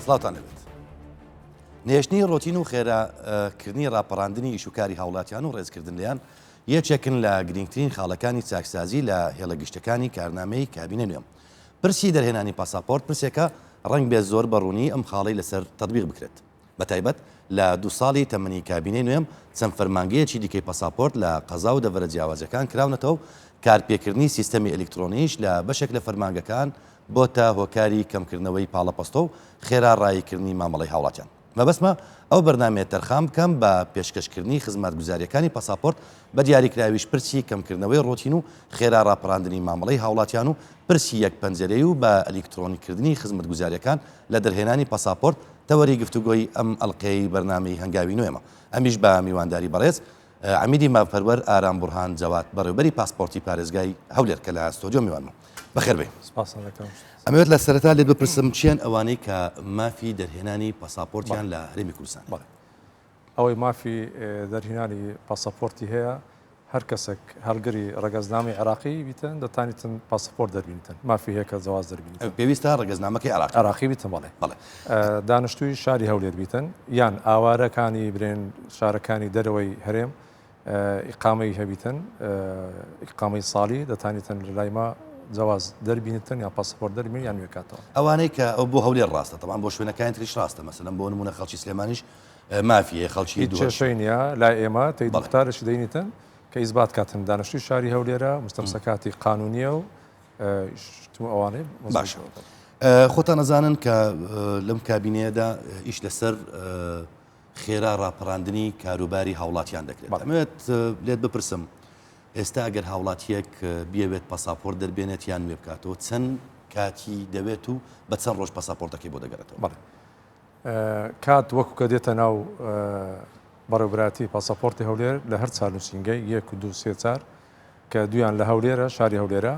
سڵاوتان لێبێت. نێشتنی ڕۆتین و خێرا کردنی ڕاپەڕاندنی ئیشوکاری هاوڵاتیان و ڕێزکردن لێیان یەکێکن لە گرینگترین خاڵەکانی چاکسازی لە هێڵە گشتەکانی کارنامەی کابینە نوێ. پرسی دەرهێنانی پاساپۆرت پرسێکە ڕەنگبێ زۆر بە ڕوونی ئەم خاڵەی لەسەر تەتبیق بکرێت. بەتایبەت لە دوو ساڵی تەمەنی کابینەی نوێم چەند فەرمانگەیەکی دیکەی پەساپۆرت لە قەزا و دەڤەرە جیاوازەکان کراونەتەوە و کارپێکردنی سیستەمی ئەلیکترۆنیش لە بەشێک لە فەرمانگەکان بۆتە هۆکاری کەمکردنەوەی پاڵەپەستۆ و خێرا ڕاییکردنی مامەڵەی هاوڵاتیان. مەبەستمە ئەو بەرنامەیە تەرخان بکەم بە پێشکەشکردنی خزمەتگوزارییەکانی پەساپۆرت، بە دیاریکراویش پرسی کەمکردنەوەی ڕۆتین و خێرا ڕاپەڕاندنی مامەڵەی هاوڵاتیان و پرسی یەک پەنجەرەی و بە ئەلیکترۆنیکردنی خزمەتگوزارییەکان لە دەرهێنانی پەساپۆرت تەوەری گفتوگۆی ئەم ئەڵقەیەی بەرنامەی هەنگاوی نوێمە ئەمیش بە میوانداری بەڕێز عەمیدی مافپەروەر ئارام بوڕهان جەواد بەڕێوبەری پاسپۆرتی پارێزگای هەولێر کە لە ستۆدیۆ میوانمە. بەخێر بێی. سپاستان دەکەم. ئەمەوێت لە سەرەتا لێت بپرسم کێن ئەوانەی کە مافی دەرهێنانی پاساپۆرتیان لە هەرێمی کوردستان هەیە؟ بەڵێ. ئەوەی مافی دەرهێنانی پاساپۆرتی هەیە هەر کەسێک هەڵگری ڕەگەزنامەی عێراقی بیتن دەتانیتن پاسەپۆرت دەربینیتن مافی هەیە کە جەواز دەربینیتن. پێویستە ڕەگەزنامەکەی عێراقی عێراقی بیتن بەڵێ. بەڵێ. دانشتووی شاری هەولێر بیتن یان ئاوارەکانی برێن شارەکانی دەرەوەی هەرێم ئیقامەی هەبیتن ئیقامەی ساڵی دەتانیتن لە لای ما جەواز دەربینیتن یان پاسەپۆرت دەربین یان نوێکاتەوە. ئەوانەی کە ئەو بۆ هەولێر ڕاستە تەبعەن بۆ شوێنەکانی تریش ڕاستە مەسەلەن بۆ نموونە خەڵکی سلێمانیش مافی هەیە خەڵکی هیچ کێشەی نییە لای ئێمە تەی مختارێکی دەینیتن کە ئیسبات کاتن دانشتوی شاری هەولێرە مستەمسەکاتی قانونیە و شتم ئەوانەی باشە خۆتان ئەزانن کە لەم کابینەیەدا ئیش لەسەر خێرا ڕاپەڕاندنی کاروباری هاوڵاتیان دەکرێت ئەمەوێت لێت بپرسم ئێستا ئەگەر هاوڵاتیەک بیەوێت پاساپۆرت دەربێنێت یان نوێ بکاتەوە چەند کاتی دەوێت و بە چەند ڕۆژ پاساپۆرتەکەی بۆ دەگەڕێتەوە؟ بەڵێ کات وەکو کە دێتە ناو بەڕێوبراتی پاساپۆرتی هەولێر لە هەر چار نووسینگەی یەک و دوو سێ چار کە دویان لە هەولێرە شاری هەولێرە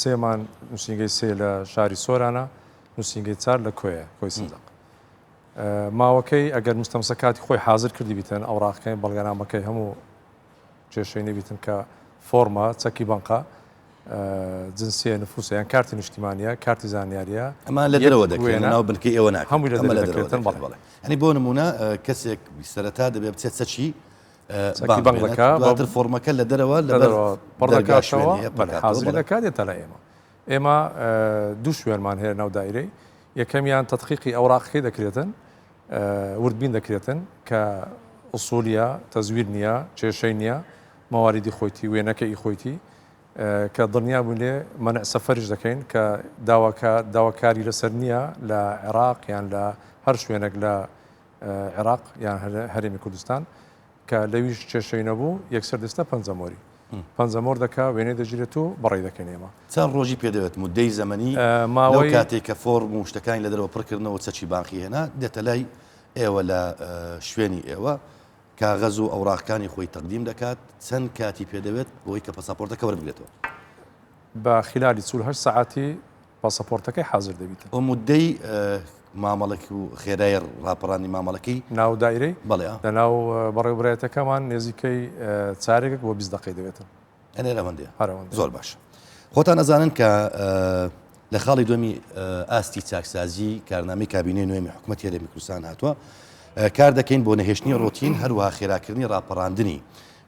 سێمان نووسینگەی سێ لە شاری سۆرانە نووسینگەی چار لە کۆیە کۆی سندق ماوەکەی ئەگەر مستەمسەکاتی خۆی حاضر کردی بیتن ئەوراقەکەی بەڵگەنامەکەی هەموو کێشەی نەبیتن کە فۆرمە چەکی بەنقە جنسیە نفوسە یان کارتی نیشتیمانیە کارتی زانیاریە. ئەمە لە دەرەوە دەکرێت لە ناو بنکەی ئێوە ناکرێت. هەمووی لە دەرەوە دەکرێتن بەڵێ. بەڵێ یانی بۆ نموونە کەسێک سەرەتا دەبێت بچێت چەکی چەکی بانک دەکا دواتر فۆرمەکە لە دەرەوە لە دەرەوە پڕ دەکاتەوە بەڵێ حازری دەکات دێتە لای ئێمە. ئێمە دوو شوێنمان هەیە ناو دایرەی یەکەمیان تەدقیقی ئەوراقەکەی دەکرێتن وردبین دەکرێتن کە ئوسولیە، تەزویر نییە، کێشەی نییە، مەواریدی خۆیتی، وێنەکە ئی خۆیتی، کە دڵنیا بووین لێ مەنع سەفەریش دەکەین کە داواکە داواکاری لەسەر نییە لە عێراق یان لە هەر شوێنێک لە عێراق یان هەرێمی کوردستان کە لەویش کێشەی نەبوو یەکسەر دەستە پەنجەمۆری پەنجەمۆر دەکا وێنەی دەگیرێت و بەڕێی دەکەین ئێمە. چەند ڕۆژی پێ دەوێت مودەی زەمەنی لەو کاتەی کە فۆرم و شتەکانی لە دەرەوە پڕکردنەوە چەکی بانقی هێنا دێتە لای ئێوە لە شوێنی ئێوە کاغەز و ئەوراقەکانی خۆی تەقدیم دەکات چەند کاتی پێ دەوێت بۆی کە پەساپۆرتەکە وەربگرێتەوە؟ بە خلالی 48 سەعاتی پاسەپۆرتەکەی حازر دەبیتن. و مودەی مامەڵەکی و خێرای ڕاپەڕاندنی مامەڵەکەی؟ ناو دایرەی؟ بەڵێ. لە ناو بەڕێوەبەرایەتەکەمان نێزیکەی چارێکێک بۆ 20 دەقەی دەوێتن. یانی هەر ئەوەندەیە؟ هەر ئەوەندەیە. زۆر باشە. خۆتان ئەزانن کە لە خاڵی دووەمی ئاستی چاکسازی کارنامەی کابینەی نوێمی حکومەتی هەرێمی کوردستان هاتووە کار دەکەین بۆ نەهێشتنی ڕۆتین هەروەها خێراکردنی ڕاپەڕاندنی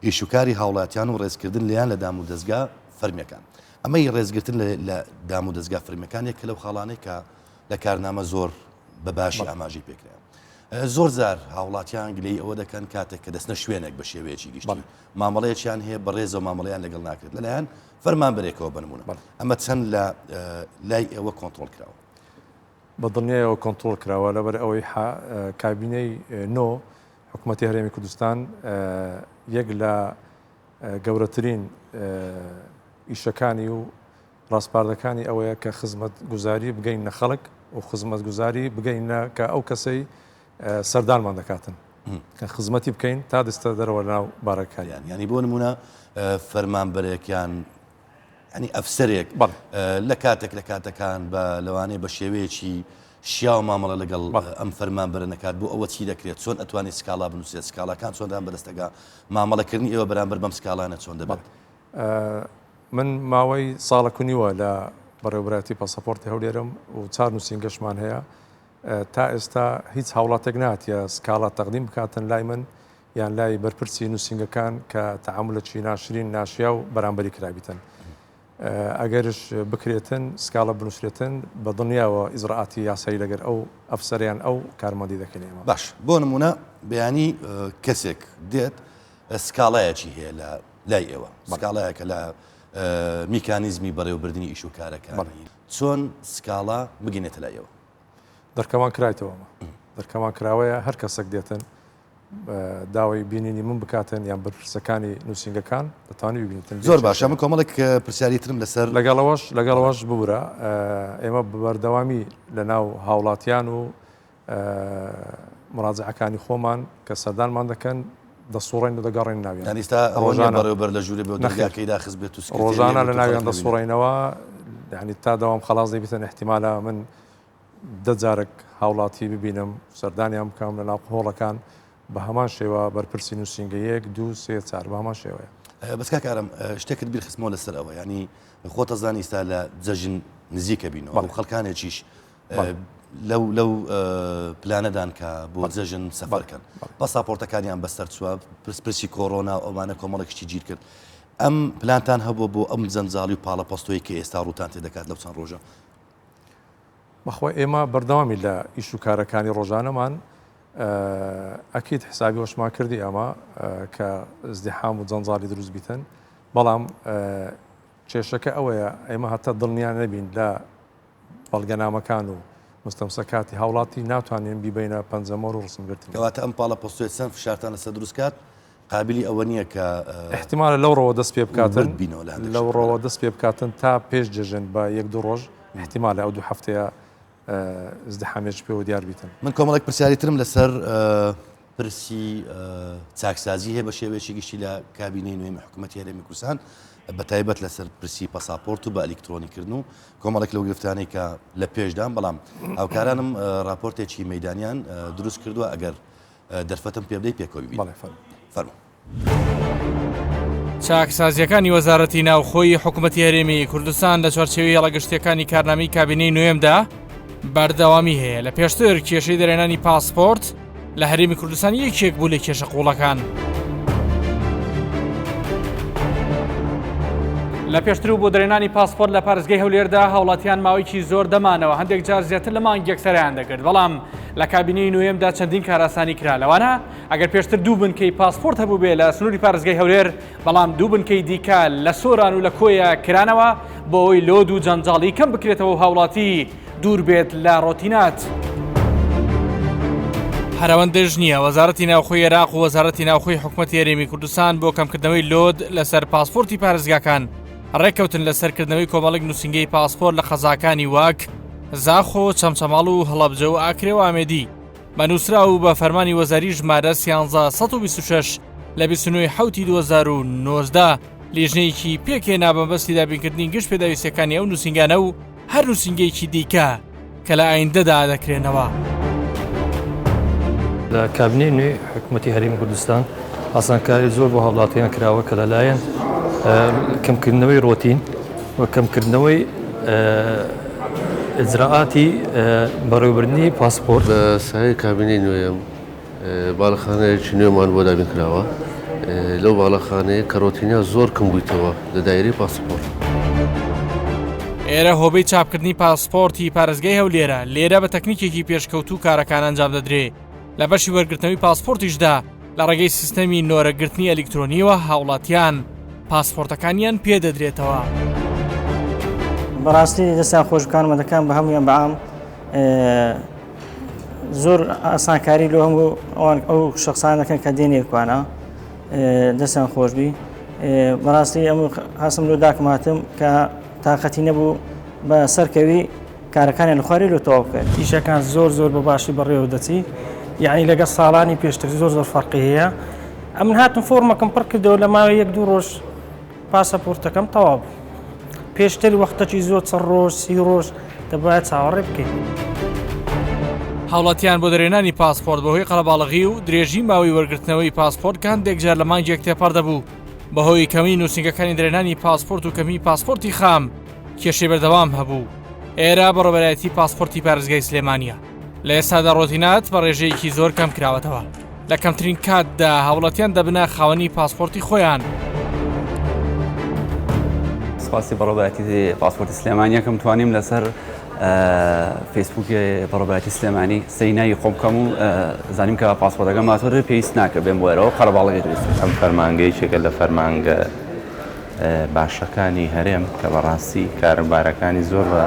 ئیشوکاری هاوڵاتیان و ڕێزکردن لێیان لە دامودەزگا فەرمیەکان. ئەمەی ڕێزگرتن لە دام و دەزگا فەرمیەکان یەکە لەو خاڵانەی کە لە کارنامە زۆر بە باشی ئاماژەی پێکرا. زۆر جار هاوڵاتیان گلەی ئەوە دەکەن کاتێک کە دەچنە شوێنێک بە شێوەیەکی گشتی مامەڵەیەکیان هەیە بەڕێزەوە مامەڵەیان لەگەڵ ناکرێت لەلایەن فەرمانبەرێکەوە بە نمونە ئەمە چەند لە لای ئێوە کۆنترۆڵ کراوە؟ بە دڵنیایەوە کۆنترۆڵ کراوە لەبەر ئەوەی کابینەی نۆ حکوومەتی هەرێمی کوردستان یەک لە گەورەترین ئیشەکانی و ڕاسپاردەکانی ئەوەیە کە خزمەتگوزاری بگەینە خەڵک و خزمەتگوزاری بگەینە کە ئەو کەسەی سەردانمان دەکاتن کە خزمەتی بکەین تا دەستە دەرەوە ناو بارەکاریان. یانی بۆ نمونە فەرمانبەرێکیان ینی ئەفسەرێک لە کاتێک لە کاتەکان بە لەوانەیە بە شێوەیەکی شیاو مامەڵە لەگەڵ ئەم فەرمانبەرە نەکات بۆ ئەوە چی دەکرێت چۆن ئەتوانێت سکاڵا بنووسێت سکاڵاکان چۆندان بەدەستەگا مامەڵەکردنی ئێوە بەرامبەر بەم سکاڵانە چۆن دەبێت؟ من ماوەی ساڵەک و نیوە لە بەڕێوەبەرایەتی پاسەپۆرتی هەولێرم و چار نووسینگەشمان هەیە. تا ئێستا هیچ هاوڵاتێک نهاتیە سکاڵا تەقدیم بکاتن لای من یان لای بەرپرسی نووسینگەکان کە تەعامولەکی ناشرین ناشیاو بەرامبەری کرابیتن. ئەگەرش بکرێتن سکاڵە بنووسرێتن بە دڵنیاوە ئیجرائاتی یاسایی لەگەر ئەو ئەفسەر یان ئەو کارمەندی دەکەین ئێمە. باش بۆ نموونە بەیانی کەسێک دێت سکاڵایەکی هەیە لە لای ئێوە سکاڵایەکە لە میکانیزمی بەڕێوەبردنی ئیش و کارەکانی چۆن سکاڵا بگەینێتە لای ئێوە؟ دەرکەمان کرایتەوە ئەمە دەرکەمان کراوەیە هەر کەسێک دێتن داوای بینینی من بکاتن یان بەرپرسەکانی نووسینگەکان دەتوانانی ببینیتن. زۆر باشە من کۆمەڵێک پرسیاری ترم لەسەر. لەگەڵەوەش لەگەڵەوەش ببورە ئێمە بەردەوامی لە ناو هاوڵاتیان و مراجعەکانی خۆمان کە سەردانمان دەکەن دەسوڕێن و دەگەڕێن ناویان. یانی ئیستا ئەوە نییە بەڕێوەبەر لە ژوورێ بێ و دەرگاکەی داخست بێت و سکرتێری ڕۆژانە لە ناویان دەسوڕێنەوە یانی تا دەوام خەڵاس دەبیتن ئیحتیمالە من دە جارەک هاوڵاتی ببینم سەردانیان بکەم لە ناو هۆڵەکان بە هەمان شێوە بەرپرسی نووسینگە یەک دوو سێ چار بە هەمان شێوەیە. بەس کاک ئارام شتێکت بیر خستمەوە لەسەر ئەوە یانی خۆتەزانی ئیستا لە جەژن نزیکە بینەوە و خەڵکانێکیش لەو لەو پلانەدان کە بۆ جەژن سەفەرکەن پاساپۆرتەکانیان بەسەر چووە پرس پرسی کۆرۆنا و ئەوانە کۆمەڵێک شتی گیر کرد ئەم پلانتان هەبووە بۆ ئەم جەنجاڵی و پاڵەپەستۆی کە ئێستا ڕووتان تێ دەکات لەو چەند ڕۆژە؟ بەخوا ئێمە بەردەوامی لە ئیش و کارەکانی ڕۆژانەمان ئەکید حسابی وەشمان کردی ئەمە کە ازدحام و جەنجاڵی دروست بیتن بەڵام کێشەکە ئەوەیە ئێمە هەتا دڵنیا نەبین لە بەڵگەنامەکان و مستەمسەکاتی هاوڵاتی ناتوانین بیبەینە پەنجەمۆر و ڕسمگرتن. کەواتە ئەم پاڵەپەستۆیە چەند فشارتان لەسەر دروست کات قابلی ئەوە نییە کە ئیحتیمالە لەو ڕۆوە دەست پێ بکاتن ورد بینەوە لە هەندێک لەو شت. ڕۆوە دەست پێ بکاتن تا پێش جەژن بە یەک دوو ڕۆژ ئیحتیمالە ئەو دوو هەفتەیە ئزدحامێکی پێوە دیار بیتن. من کۆمەڵێک پرسیاری ترم لەسەر پرسی چاکسازی هەیە بە شێوەیەکی گشتی لە کابینەی نوێی حکوومەتی هەرێمی کوردستان بە تایبەت لەسەر پرسی پەساپۆرت و بە ئەلیکترۆنیکردن و کۆمەڵێک لەو گرفتانەی کە لە پێشدان بەڵام هاوکارانم راپۆرتێکی مەدانیان دروست کردووە ئەگەر دەرفەتم پێ بدەی پێکەوە ببینین. بەڵێ فەرموو. فەرموو. چاکسازییەکانی وەزارەتی ناوخۆی حکوومەتی هەرێمی کوردستان لە چوارچێوەی هێڵە گشتییەکانی کارنامەی کابینەی نوێمدا بەردەوامی هەیە لە پێشتر کێشەی دەرێنانی پاسپۆرت لە هەرێمی کوردستان یەکێک بوو لە کێشە قوڵەکان. لە پێشتر و بۆ دەرێنانی پاسپۆرت لە پارێزگای هەولێردا هاوڵاتیان ماوەیەکی زۆر دەمانەوە هەندێک جار زیاتر لە مانگێک سەرایان دەکرد بەڵام لە کابینەی نوێمدا چەندین کارئاسانی کرا لەوانە ئەگەر پێشتر دوو بنکەی پاسپۆرت هەبووبێ لە سنووری پارێزگای هەولێر بەڵام دوو بنکەی دیکە لە سۆران و لە کۆیە کرانەوە بۆ ئەوەی لۆد و جەنجاڵی کەم بکرێتەوە و هاوڵاتی دوور بێت لە ڕۆتینات. هەرەوەندەش نییە، وەزارەتی ناوخۆی عێراق و وەزارەتی ناوخۆی حکومەتی هەرێمی کوردستان بۆ کەمکردنەوەی لۆد لەسەر پاسپۆرتی پارێزگاکان ڕێککەوتن لەسەر کردنەوەی کۆمەڵێک نووسینگەی پاسپۆرت لە قەزاکانی وەک زاخۆ، چەمچەماڵ و هەڵەبجە و ئاکرێ و ئامێدی بە نووسراو و بە فەرمانی وەزاری ژمارە 1326 لە 29 حوتی 2019 لیژنەیەکی پێکهێنا بە مەبەستی دابینکردنی گشت پێداویستیەکانی ئەو نووسینگانە و هەر نووسینگەیەکی دیکە کە لە ئایندەدا دەکرێنەوە. لە کابینەی نوێی حکومەتی هەرێمی کوردستان ئاسانکاری زۆر بۆ هاوڵاتیان کراوە کە لەلایەن کەمکردنەوەی ڕۆتین و کەمکردنەوەی ئیجرائاتی بەڕێوەبردنی پاسپۆرت. لە سایەی کابینەی نوێیەم باڵەخانەیەکی نوێمان بۆ دابین کراوە، لەو باڵەخانەیە کە ڕۆتینیا زۆر کەم بوویتەوە لە دایرەی پاسپۆرت. ئێرە هۆبەی چاپکردنی پاسپۆرتی پارێزگای هەولێرە، لێرە بە تەکنیکێکی پێشکەوتوو کارەکان ئەنجام دەدرێ، لە بەشی وەرگرتنەوەی پاسپۆرتیشدا لە ڕێگەی سیستەمی نۆرەگرتنی ئەلیکترۆنیەوە هاوڵاتیان پاسپۆرتەکانیان پێدەدرێتەوە. بەڕاستی دەستیان خۆش کارمەندەکان بە هەموویان بەعام زۆر ئاسانکاری لۆ هەموو ئەوان ئەو شخصان دەکەن کە دێنێ کوانە دەستیان خۆشببی بەڕاستی ئەم هەسم لۆ داکم هاتم کە تاقەتی نەبوو بە سەرکەوی کارەکانیان لە خواری لۆ تەواو بکەن. ئیشەکان زۆر زۆر بە باشی بەڕێوە دەچی یعنی لەگەڵ ساڵانی پێشتر زۆر زۆر فەرقی هەیە ئەمن هاتم فۆرمەکەم پڕ کردەوە لە ماوەی یەک دوو ڕۆژ پاسەپۆرتەکەم تەواو بوو پێشتر وەختەکی زۆر چڕ ڕۆژ سی ڕۆژ دەبایە چاوەڕێ بکەین. هاوڵاتیان بۆ دەرهێنانی پاسپۆرت بەهۆی قەرەباڵغی و درێژی ماوەی وەرگرتنەوەی پاسپۆرت کە هەندێک جار لە مانگێک تێپەڕ دەبوو بەهۆی کەمی نووسینگەکانی دەرهێنانی پاسپۆرت و کەمی پاسپۆرتی خام کێشەی بەردەوام هەبوو. ئێرە بەڕێوەبەرایەتی پاسپۆرتی پارێزگای سلێمانییە. لە ئێستادا ڕۆتینات بە ڕێژەیەکی زۆر کەم کراوەتەوە. لە کەمترین کاتدا هاوڵاتیان دەبنە خاوەنی پاسپۆرتی خۆیان. سپاسی بەڕێوەبەرایەتی پاسپۆرتی سلێمانی یەکەم توانیم لەسەر فەیسبووکی بەڕێوەبەرایەتی سلێمانی سەی ناوی خۆم بکەم و زانیم کە پاسپۆرتەکەم هاتووە پێویست ناکە بێم بۆ ئێرەوە قەرەباڵغی دروست ئەم فەرمانگە یەکێکە لە فەرمانگە باشەکانی هەرێم کە بەڕاستی کاروبارەکانی زۆر بە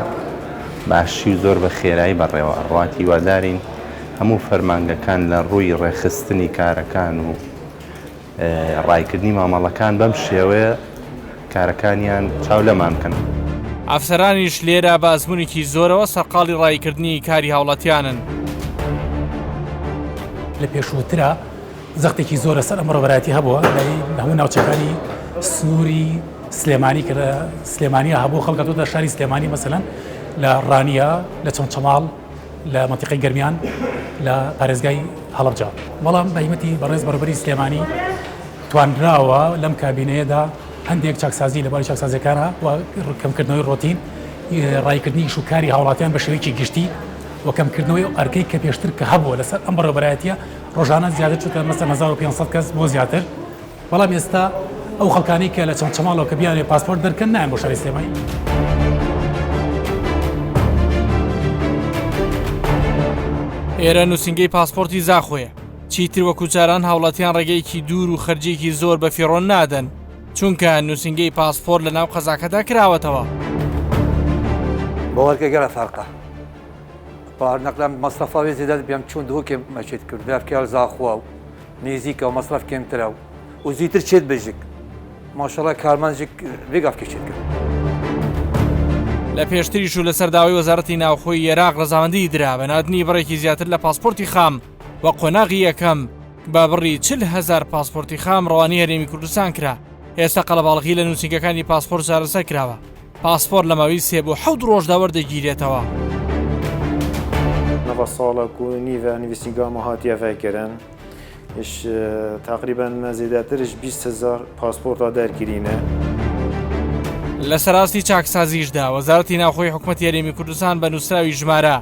باشی و زۆر بە خێرایی بەڕێوە ئەڕوات، هیوادارین هەموو فەرمانگەکان لە ڕووی ڕێکخستنی کارەکان و ڕایکردنی مامەڵەکان بەم شێوەیە کارەکانیان چاو لەمان بکەن. ئەفسەرانیش لێرە بە ئەزموونێکی زۆرەوە سەرقاڵی ڕاییکردنی کاری هاوڵاتیانن. لە پێشووترا زەختێکی زۆر لەسەر ئەم ڕێبەرایەتی هەبووە لە هەموو ناوچەکانی سنووری سلێمانی کە لە سلێمانیا هەبوو خەڵک هاتووەتە شاری سلێمانی مەسەلەن لە ڕانیە لە چەمچەماڵ لە مەنتیقەی گەرمیان لە پارێزگای هەڵەبجە بەڵام بە هیمەتی بەڕێز بەڕێوەبەری سلێمانی توانراوە لەم کابینەیەدا هەندێک چاکسازی لە بواری چاکسازیەکانە و کەمکردنەوەی ڕۆتین ڕایکردنی ئیش و کاری هاوڵاتیان بە شێوەیەکی گشتی و کەمکردنەوەی ئەو ئەرکەی کە پێشتر کە هەبووە لەسەر ئەم بەڕێوەبەرایەتیە ڕۆژانە زیاتر چووتە مەسەلەن 1500 کەس بۆ زیاتر بەڵام ئێستا ئەو خەڵکانەی کە لە چەمچەماڵەوە کە بیانەوێت پاسپۆرت دەرکەن نایەن بۆ شاری سلێمانی. ئێرە نووسینگەی پاسپۆرتی زاخۆیە چیتر وەکو جاران هاوڵاتیان ڕێگەیەکی دوور و خەرجیەکی زۆر بە فیڕۆ نادەن چونکە نووسینگەی پاسپۆرت لە ناو قەزاکەدا کراوەتەوە. باوەرکە گەلە فەرقە پار نەقلە مەسرەفا وێ زێدە بێم چون دهۆکێ مەچێت کرد دەفکێل زاخوا و نێزیکە و مەسرەف کێمترە و و زیتر چێت بژک ماشەڵا کارمەند ژک vê gavkê چێت کرد. لە پێشتریش و لەسەر داوای وەزارەتی ناوخۆی ئێراق ڕەزامەندی درا بە ناردنی بڕێکی زیاتر لە پاسپۆرتی خام و قۆناغی یەکەم بە بڕی 40 هەزار پاسپۆرتی خام ڕەوانی هەرێمی کوردستان کرا ئێستا قەڵەباڵغی لە نووسینگەکانی پاسپۆرت چارەسەر کراوە پاسپۆرت لە ماوەی سێ بۆ حەوت ڕۆژدا وەردەگیرێتەوە. نەڤە ساڵە و نیڤە نویسینگا مە هاتیە ڤەکرن ژ تەقریبەن مە زێدەتر ژ 20 هزار پاسپۆرتا دەرکرینە. لەسەر ئاستی چاکسازیشدا، وەزارەتی ناوخۆی حکومەتی هەرێمی کوردستان بە نووسراوی ژمارە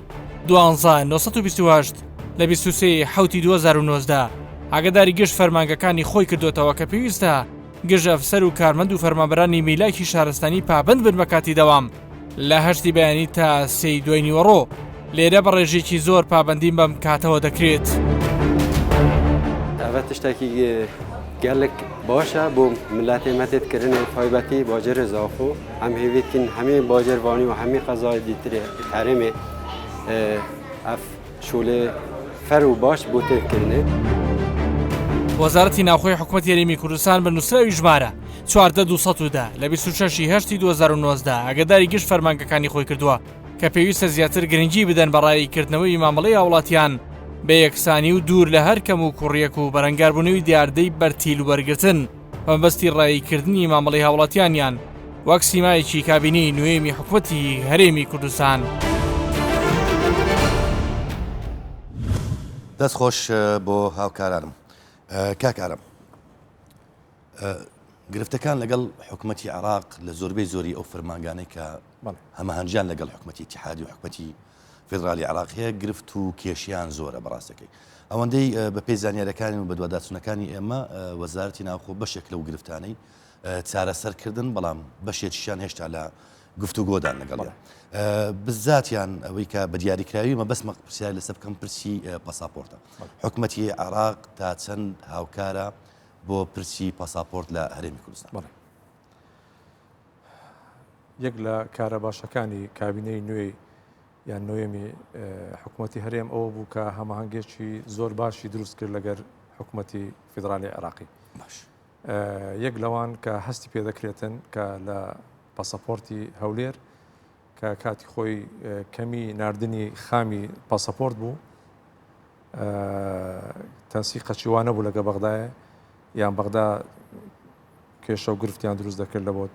12 928 لە 23 ی حەوتی 2019 ئاگاداری گشت فەرمانگەکانی خۆی کردۆتەوە کە پێویستە گشت ئەفسەر و کارمەند و فەرمانبەرانی میلاکی شارستانی پابەند بن بە کاتی دەوام لە هەشتی بەیانی تا سێی دوای نیوەڕۆ لێرە بە ڕێژێکی زۆر پابەندیم بەم کاتەوە دەکرێت. ئەڤە تشتێکی گەلک باشە بۆ ملەتێ مە تێت کرنێ تایبەتی باجەرێ زاخۆ ئەم هێڤی دکین هەمی باجەرڤانی و هەمی قەزای دیترێ هەرێمێ ئەف شۆلێ فەر و باش بۆ تێت کرنێ. وەزارەتی ناوخۆی حکومەتی هەرێمی کوردستان بە نووسراوی ژمارە 14 210 لە 26 ی هەشتی 2019 ئاگاداری گشت فەرمانگەکانی خۆی کردووە کە پێویستە زیاتر گرنگی بدەن بە ڕاییکردنەوەی مامەڵەی هاوڵاتیان بە یەکسانی و دوور لە هەر کەم و کوڕیەک و بەرەنگاربوونەوەی دیاردەی بەرتیل وەرگرتن بە مەبەستی ڕاییکردنی مامەڵەی هاوڵاتیانیان وەک سیمایەکی کابینەی نوێمی حکومەتی هەرێمی کوردستان. دەست خۆش بۆ هاوکارانم کاک ئارام گرفتەکان لەگەڵ حکومەتی عێراق لە زۆربەی زۆری ئەو فەرمانگانەی کە هەماهەنگیان لەگەڵ حکومەتی ئیتیحادی و حکومەتی فیدرالی عێراق هەیە گرفت و کێشیان زۆرە بەڕاستەکەی ئەوەندەی بە پێی زانیارەکانی و بەدواداچوونەکانی ئێمە وەزارەتی ناوخۆ بەشێک لەو گرفتانەی چارەسەر کردن بەڵام بەشێکیشیان هێشتا لە گفتوگۆدان لەگەڵیان بزاتیان ئەوەی کە بە دیاریکراوی مەبەستمە پرسیار لەسەر بکەم پرسی پاساپۆرتە حکومەتی عێراق تا چەند هاوکارە بۆ پرسی پاساپۆرت لە هەرێمی کوردستان؟ بەڵێ یەک لە کارە باشەکانی کابینەی نوێی یان نوێمی حکوومەتی هەرێم ئەوە بوو کە هەماهەنگێکی زۆر باشی دروست کرد لەگەر حکوومەتی فیدرالی عێراقی باش یەک لەوان کە هەستی پێدەکرێتن کە لە پاسەپۆرتی هەولێر کە کاتی خۆی کەمی ناردنی خامی پاسەپۆرت بوو تەنسیقەکی وا نەبوو لەگە بەغدایە یان بەغدا کێشە و گرفتیان دروست دەکرد لە بۆت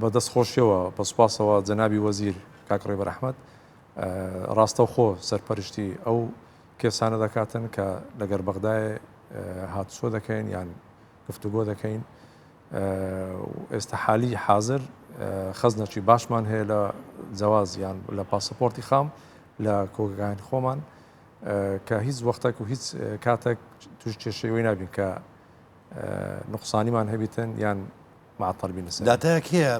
بە دەست خۆشیەوە بە سوپاسەوە جەنابی وەزیر کاک ڕێبەر ئەحمەد ڕاستەوخۆ سەرپەرشتی ئەو کێسانە دەکاتن کە لەگەر بەغدای هاتوچۆ دەکەین یان گفتوگۆ دەکەین. ئێستا حالی حازر خەزنەکی باشمان هەیە لە جەواز یان لە پاسەپۆرتی خام لە کۆگەکانی خۆمان کە هیچ وەختێک و هیچ کاتێک توش کێشەوەی نابین کە نقصانیمان هەبیتن یان معطل بین لەسەر. داتایەک هەیە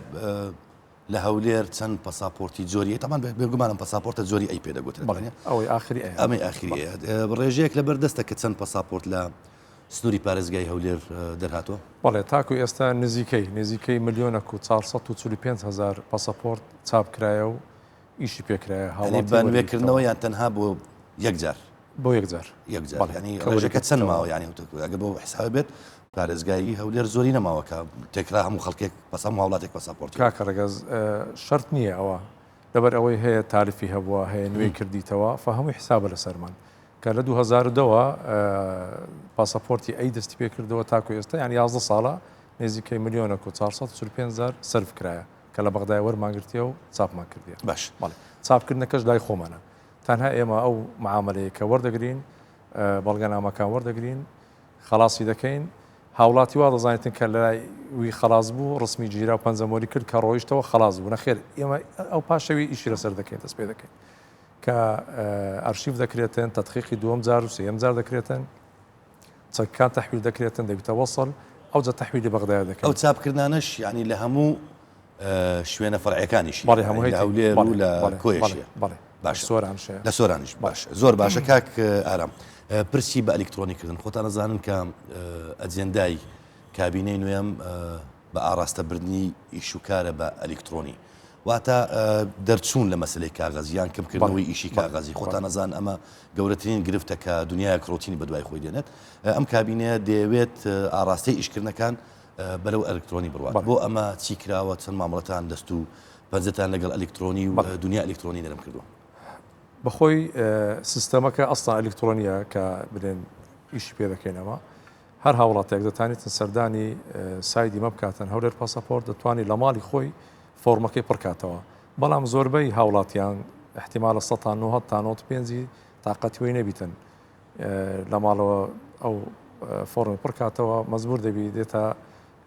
لە هەولێر چەند پەساپۆرتی جۆری تەمان بێگومانم پەساپۆرتە جۆری ئەی پێ دەگوترێت بەڵێ ئەوەی ئاخری ئەیە. ئەمەی ئاخری ئەیە. ڕێژەیەک لەبەر دەستە کە چەند پەساپۆرت لە سنووری پارێزگای هەولێر دەرهاتووە؟ بەڵێ تاکو ئێستا نزیکەی نزیکەی ملیۆنەک و 445 هەزار پەسەپۆرت چاپ کرایە و ئیشی پێکرایە یانی هاوڵاتی بە نوێکردنەوە یان تەنها بۆ یەک جار؟ بۆ یەک جار. یەک جار بەڵێ یانی کە ڕێژەکە چەند ماوە یانی ئەگەر بۆ حساب بێت پارێزگای هەولێر زۆری نەماوە کە تێکرا هەموو خەڵکێک پەس هەموو هاوڵاتێک پەساپۆرتی کاکە ڕەگەز شەرت نییە ئەوە لەبەر ئەوەی هەیە تاریفی هەبووە هەیە نوێی کردیتەوە فە هەمووی حسابە لەسەرمان کە لە 2010 ەوە پاسەپۆرتی ئەی دەستی پێ کردەوە تاکو ئێستا یان 11 ساڵە نزیکەی ملیۆنەک و 445 هەزار سەرف کرایە کە لە بەغدای وەرمان گرتیە و چاپمان کردیە باش بەڵێ چاپکردنەکەش لای خۆمانە تەنها ئێمە ئەو معامەلەیە کە وەردەگرین بەڵگەنامەکان وەردەگرین خەڵاسی دەکەین هاوڵاتی وا دەزانێتن کە لای وی خەڵاس بوو ڕسمی گیرا و پەنجەمۆری کرد کە ڕۆیشتەوە خەڵاس بوو نەخێر ئێمە ئەو پاشەوی ئیشی لەسەر دەکەین دەست پێ دەکەین کە ئەرشیف دەکرێتن تەدقیقی دووەم جار و سێیەم جار دەکرێتن چەکەکان تەحویل دەکرێتن دەبیتە وەسڵ ئەوجا تەحویلی بەغدایە دەکەن. ئەو چاپکردنانەش یانی لە هەموو شوێنە فەرعیەکانیشی بەڵێ هەموو لە هەولێر و لە کۆیەشیە بەڵێ باشە سۆرانش هەیە لە سۆرانیش باشە زۆر باشە کاک ئارام پرسی بە ئەلیکترۆنی کردن خۆتان ئەزانن کە ئەجێندای کابینەی نوێم بە ئاراستە بردنی ئیش و کارە بە ئەلیکترۆنی واتە دەرچوون لە مەسلەی کاغەز یان کەمکردنەوەی ئیشی کاغەزی خۆتان ئەزان ئەمە گەورەترین گرفتە کە دنیایەک ڕۆتینی بەدوای خۆی دێنێت ئەم کابینەیە دەیەوێت ئاراستەی ئیشکردنەکان بەرەو ئەلکترۆنی بڕوات بۆ ئەمە چی کراوە چەند مامەڵەتان دەست و پەنجەتان لەگەڵ ئەلکترۆنی و دنیا ئەلکترۆنی نەرم کردووە؟ بەخۆی سیستەمەکە ئەسڵا ئەلکترۆنیە کە بلێن ئیشی پێ دەکەینەوە هەر هاوڵاتیەک دەتانیتن سەردانی سایدی مە بکاتن هەولێر پاسەپۆرت دەتوانانی لە ماڵی خۆی فۆرمەکەی پڕکاتەوە بەڵام زۆربەی هاوڵاتیان احتیمالە 190 تا 95 تااقەتی وی نەبیتن لە ماڵەوە ئەو فۆڕمی پڕکاتەوە مەجبور دەبی دێتە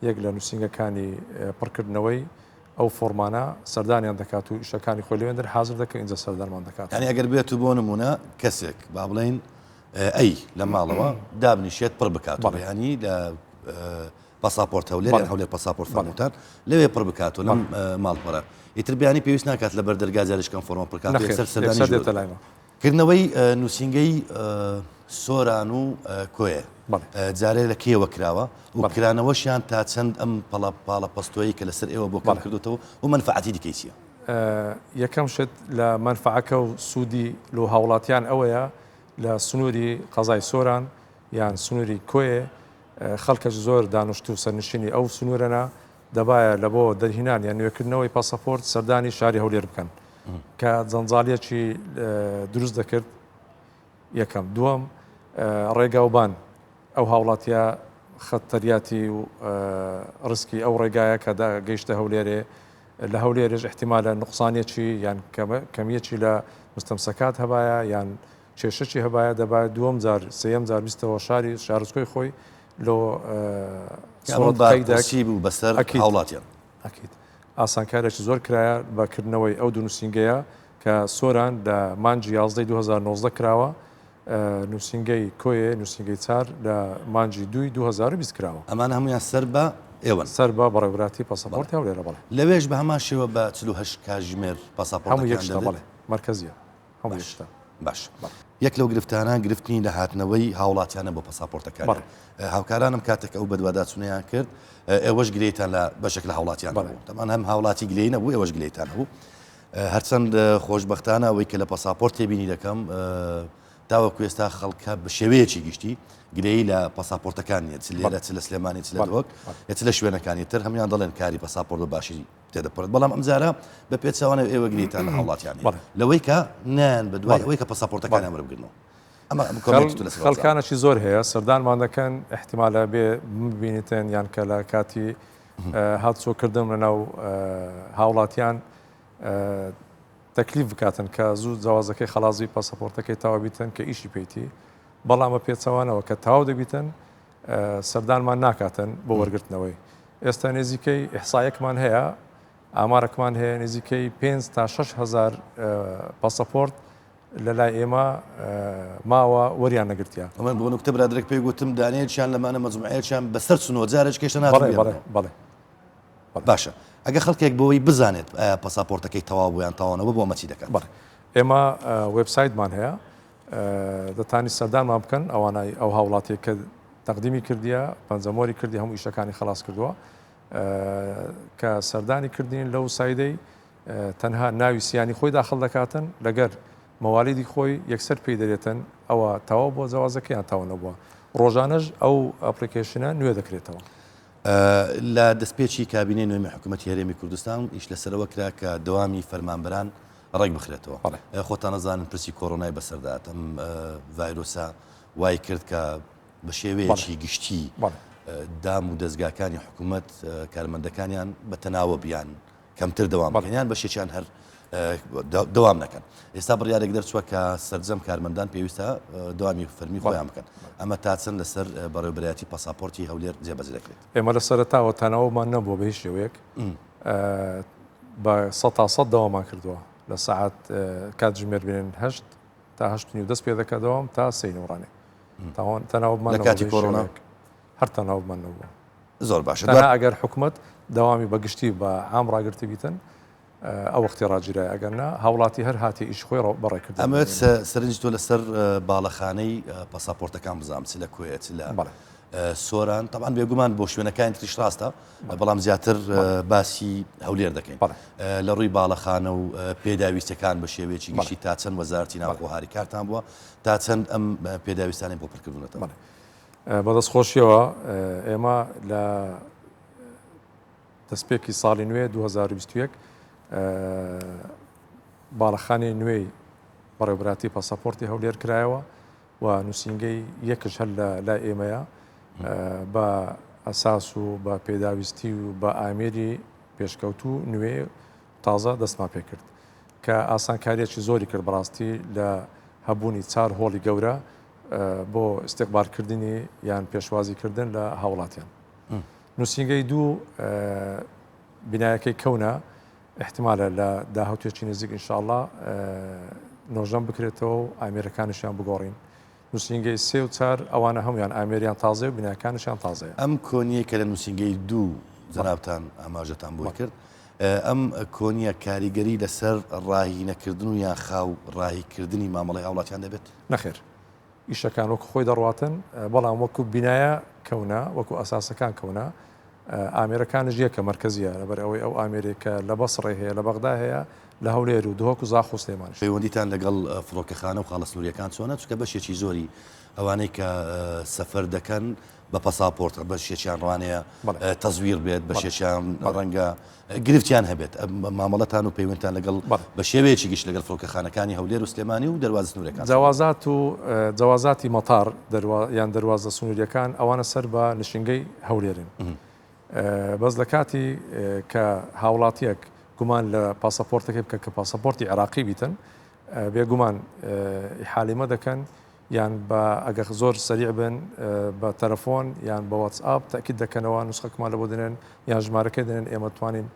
یەک لە نووسینگەکانی پڕکردنەوەی ئەو فۆرمانە سەردانیان دەکات و ئیشەکانی خۆی لەوێندر حاضر دەکە ئینجا سەردانمان دەکات. یانی ئەگەر بێت و بۆ نمونە کەسێک با بڵێین ئەی لە ماڵەوە دابنیشێت پڕ بکاتەوە ینی لە پاساپۆرت هەولێر یان هەولێر پاساپۆرت فەرمووتان لەوێ پڕ بکاتەوە لەم ماڵپەڕە ئیتر بیانی پێویست ناکات لە بەر دەرگا جارێکم فۆرمە پڕکات سەر سەردانی دێتە لایمە کردنەوەی نووسینگەی سۆران و کۆیە جارێ لە کێوە کراوە و کرانەوەشیان تا چەند ئەم پەڵە پاڵە پەستۆیی کە لەسەر ئێوە بۆ کەم کردوتەوە و مەنفەعەتی دیکەی چییە؟ یەکەم شت لە مەنفەعەکە و سوودی لۆ هاوڵاتیان ئەوەیە لە سنووری قەزای سۆران یان سنووری کۆیە خەڵکەش زۆر دانوشتوو سەرنشینی ئەو سنوورەنە دەبایە لە بۆ دەرهینان یان نوێکردنەوەی پاسەپۆرت سەردانی شاری هەولێر بکەن کە جەنجاڵیەکی دروست دەکرد یەکەم دووەم ڕێگاوبان ئەو هاوڵاتیە خەتەریاتی و ڕسکی ئەو ڕێگایە کە گەیشتە هەولێرێ لە هەولێرێش احتیمالە نقصانیەکی یان کەمیەکی لە مستەمسەکات هەبایە یان کێشەکی هەبایە دەبایە دووەم جار سێیەم جار بیستەوە شاری شارۆچکەی خۆی لۆ سۆڕەت بوو بەسەر هاوڵاتیان. ئەکید ئاسانکارێکی زۆر کرایە بە کردنەوەی ئەو دوو نووسینگەیە کە سۆران لە مانگی یازدەی 2019 کراوە نووسینگەی کۆیێ نووسینگەی چار لە مانگی دووی 2020 کراوە. ئەمانە هەموویان سەر بە ئێوەن؟ سەر بە بەڕێوەبەرایەتی پاسەپۆرتی هەولێرە بەڵێ. لەوێش بە هەمان شێوە بە 48 کاژمێر پاساپۆرتەکان دەبێت؟ هەموو یەک شتە بەڵێ مەرکەزیە. هەموو باش شتە. باش یەک لەو گرفتانە گرفتنی لە هاتنەوەی هاوڵاتیانە بۆ پەساپۆرتەکانیان بەڵێ. هاوکارانم کاتێک ئەو بەدواداچوونەیان کرد ئێوەش گلەیتان لە بەشێک لە هاوڵاتیان بەڵێ. هەبوو تەمان هەم هاوڵاتی گلەی نەبوو ئێوەش گلەیتان هەبوو هەرچەند خۆشبەختانە ئەوەی کە لە پەساپۆرت تێبینی دەکەم تاوەکو ئێستا خەڵکە بە شێوەیەکی گشتی گلەیی لە پەساپۆرتەکان نییە چ لێرە چ لە سلێمانی چ لە دهۆک چ لە شوێنەکانی تر هەموان دەڵێن کاری پەساپۆرت بە باشی تێدەپەڕێت بەڵام ئەمجارە بە پێچەوانە ئێوە گریتان لە هاوڵاتیان لەوەی کە نان بە دوای ئەوەی کە پەساپۆرتەکانیان وەربگرنەوە ئەمە خەڵکانەکی زۆر هەیە سەردانمان دەکەن احتیمالە بێ ببینیتن یان کە لە کاتی هاتوچۆکردن لە ناو هاوڵاتیان تەکلیف بکاتن کە زوو جەوازەکەی خەڵاس بی پاسەپۆرتەکەی تەواو بیتن کە ئیشی پێیتی بەڵام بە پێچەوانەوە کە تەواو دەبیتن سەردانمان ناکاتن بۆ وەرگرتنەوەی. ئێستا نێزیکەی ئیحسایەکمان هەیە، ئامارەکمان هەیە نزیکەی 5 تا 6 هەزار پاسەپۆرت لە لای ئێمە ماوە وەریان نەگرتیە. ئەمە بۆ نوکتە برادەرێک پێی گوتم دانەیەکیان لەمانە مەجموعەیەکیان بەسەر چونەوە جارێک کێشە ناتوانن بەڵێ بەڵێ بەڵێ. باشە ئەگە خەڵکێک بۆی بزانێت ئایا پەساپۆرتەکەی تەواو بوو یان تەواو نەبوو بۆ ئەمە چی دەکات؟ بەڵێ ئێمە وێبسایتمان هەیە دەتانی سەردانمان بکەن ئەوانای ئەو هاوڵاتیە کە تەقدیمی کردیە پەنجەمۆری کردی هەموو ئیشەکانی خەلاس کردووە کە سەردانی کردین لەو سایدەی تەنها ناوی سیانی خۆی داخل دەکاتن لەگەر مەوالیدی خۆی یەکسەر پێی دەرێتن ئەوە تەواو بووە جەوازەکە یان تەواو نەبووە ڕۆژانەش ئەو ئەپلیکەیشنە نوێ دەکرێتەوە. لە دەستپێکی کابینەی نوێمی حکوومەتی هەرێمی کوردستان ئیش لەسەرەوە کرا کە دەوامی فەرمانبەران ڕێک بخرێتەوە. خۆتان ئەزانن پرسی کۆرۆنای بەسەردا هات، ئەم ڤایرۆسە وای کرد کە بە شێوەیەکی گشتی دام و دەزگاکانی حکوومەت کارمەندەکانیان بە تەناوب یان کەمتر دەوام بکەن یان بەشێکیان هەر دەوام نەکەن. ئێستا بڕیارێک دەرچووە کە سەرجەم کارمەندان پێویستە دەوامی فەرمی خۆیان بکەن. ئەمە تا چەند لەسەر بەڕێوەبەرایەتی پاساپۆرتی هەولێر جێبەجێ دەکرێت؟ ئێمە لە سەرەتاوە تەناوبمان نەبووە بە هیچ شێوەیەک بە 100% دەوامان کردووە لە سەعات کاتژمێر بێن هەشت تا هەشت نیو دەست پێ دەکات دەوام تا سێ نۆڕانێ تەناوبمان لە کاتی کۆرۆنا هەر تەناوبمان نەبووە. زۆر باشە تەنها ئەگەر حکومەت دەوامی بە گشتی بە عام ڕاگرتبیتن ئەو وەختی ڕاگیرای ئەگەر نا هاوڵاتی هەر هاتی ئیش خۆی بەڕێ کرد. ئەمەوێت سەرنجی تۆ لەسەر باڵەخانەی پەساپۆرتەکان بزانم چ لە کۆیە چ لە سۆران تەبعەن بێگومان بۆ شوێنەکانی تریش ڕاستە بەڵام زیاتر باسی هەولێر دەکەین لە ڕووی باڵەخانە و پێداویستەکان بە شێوەیەکی گشتی تا چەند وەزارەتی ناوخۆ هاریکارتان بووە تا چەند ئەم پێداویستانەی بۆ پڕکردوونەتەوە؟ بەدەستخۆشیەوە ئێمە لە دەستپێکی ساڵی نوێ 2021 باڵەخانەی نوێی بەڕێوبراتی پاساپۆرتی هەولێر کرایەوە و نووسینگەی یەکش هەر لە لای ئێمەیە بە ئەساس و بە پێداویستی و بە ئامێری پێشکەوتوو نوێ تازە دەستمان پێکرد کە ئاسانکاریەکی زۆری کرد بەڕاستی لە هەبوونی چار هۆڵی گەورە بۆ ئیستیقبالکردنی یان پێشوازیکردن لە هاوڵاتیان. نووسینگەی دوو بینایەکەی کەونە ئیحتیمالە لە داهاتوێکی نزیک ئینشاءاللە نۆژەن بکرێتەوە و ئامێرەکانیشیان بگۆڕین. نووسینگەی سێ و چار ئەوانە هەمویان ئامێریان تازەیە و بیناکانیشیان تازەیە. ئەم کۆنیەی کە لە نووسینگەی دوو جەنابتان ئاماژەتان بۆی کرد، ئەم کۆنیە کاریگەری لەسەر ڕاهی نەکردن و یان خاو ڕاهی کردنی مامەڵەی هاوڵاتیان دەبێت؟ نەخێر ئیشەکان وەکو خۆی دەڕواتن، بەڵام وەکو بینایە کەونە، وەکو ئەساسەکان کەونە، ئامێرەکانیش یەکە مەرکەزیە، لەبەر ئەوەی ئەو ئامێرەی کە لە بەسڕێ هەیە لە بەغدا هەیە لە هەولێر و دهۆک و زاخۆ و سلێمانیش. پەیوەندیتان لەگەڵ فڕۆکەخانە و خاڵە سنوورییەکان چۆنە؟ چونکە بەشێکی زۆری ئەوانەی کە سەفەر دەکەن بە پەساپۆرت بەشێکیان ڕوانەیە تەزویر بێت بەشێکیان ڕەنگە گرفتیان هەبێت مامەڵەتان و پەیوەندتان لەگەڵ بە شێوەیەکی گشت لەگەڵ فڕۆکەخانەکانی هەولێر و سلێمانی و دەروازە سنوورەکان جەوازات و جەوازاتی مەتار یان دەروازە سنووریەکان ئەوانە سەر بە نشینگەی هەولێرن بەس لە کاتی کە هاوڵاتیەک گومان لە پاسەپۆرتەکەی بکە کە پاسەپۆرتی عێراقی بیتن بێگومان ئیحالیمە دەکەن یان بە ئەگەر زۆر سەریع بن بە تەلەفۆن یان بە واتسئاپ تەئکید دەکەنەوە نوسخەکەمان لەبۆ دەنێن یان ژمارەکەی دەنێن ئێمە توانین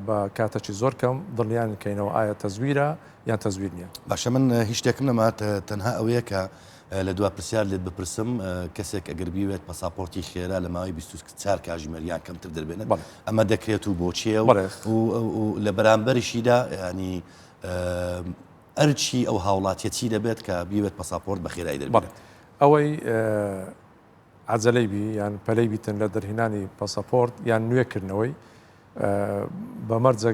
بە کاتەکی زۆر کەم دڵنیان کەینەوە ئایا تەزویرە یان تەزویر نییە. باشە من هیچ شتێکم نەما تەنها ئەوەیە کە لە دوا پرسیار لێت بپرسم کەسێک ئەگەر بیوێت پەساپۆرتی خێرا لە ماوەی 24 کاژمێر یان کەمتر دەربێنێت ئەمە دەکرێت و بۆچیە و لە بەرامبەرشیدا ینی ئەرکی ئەو هاوڵاتیە چی دەبێت کە بیەوێت پەساپۆرت بە خێرایی دەربێنێت؟ ئەوەی عەجەلەی بی یان پەلەی بیتن لە دەرهێنانی پەسەپۆرت یان نوێکردنەوەی بە مەرجە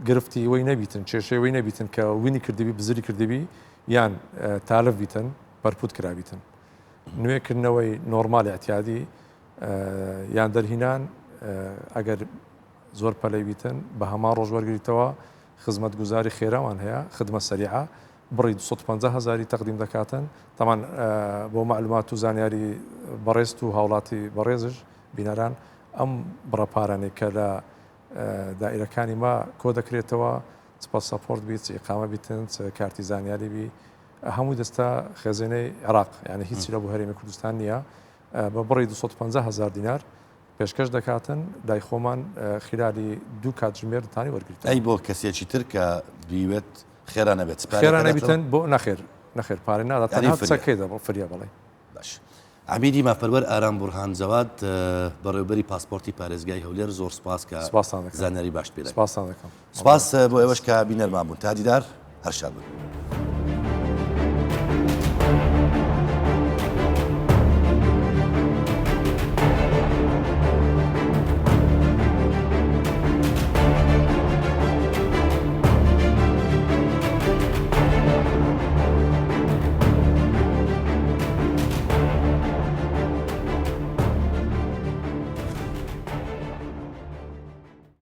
گرفتی وەی نەبیتن کێشەی وەی نەبیتن کە وینی کردبی بزری کردبی یان تالف بیتن پەرپوت کرابیتن نوێکردنەوەی نۆرمالی اعتیادی یان دەرهینان ئەگەر زۆر پەلەی بیتن بە هەمان ڕۆژ وەرگریتەوە خزمەتگوزاری خێرامان هەیە، خدمە سریعە، بڕی 250 هەزاری تەقدیم دەکاتن، تەمان بۆ مەعلومات و زانیاری بەڕێزت و هاوڵاتی بەڕێزش بینەران ئەم بڕە پارانەی کە لە دائیرەکانی ما کۆ دەکرێتەوە چ پاساپۆرت بی چ ئیقامە بیتن چ کارتی زانیاری بی هەمووی دەستە خێزێنەی عێراق یعنی هیچی لە بۆ هەرێمی کوردستان نییە بە بڕی 250 هەزار دینار. پێشکەش دەکاتن لای خۆمان خیلالی دوو کاتژمێر دەتانی وەرگریتەوە. ئەی بۆ کەسێکی تر کە بیوێت خێرا نەبێت چ پارەیەک خێرا نەبیتن بۆ نەخێر نەخێر پارەی نادات یانی تەنها فریە. چەکەی دەبڕ فریە بەڵێ. باش عەمیدی مافپەروەر ئارام بورهان جەواد بەڕێوبەری پاسپۆرتی پارێزگای هەولێر زۆر سوپاس کە سوپاستان دەکەم زانیاری باشت پێ داین. سوپاستان دەکەم. سوپاس بۆ ئێوەش کە بینەرمان بوون تا دیدار هەر شاد بن.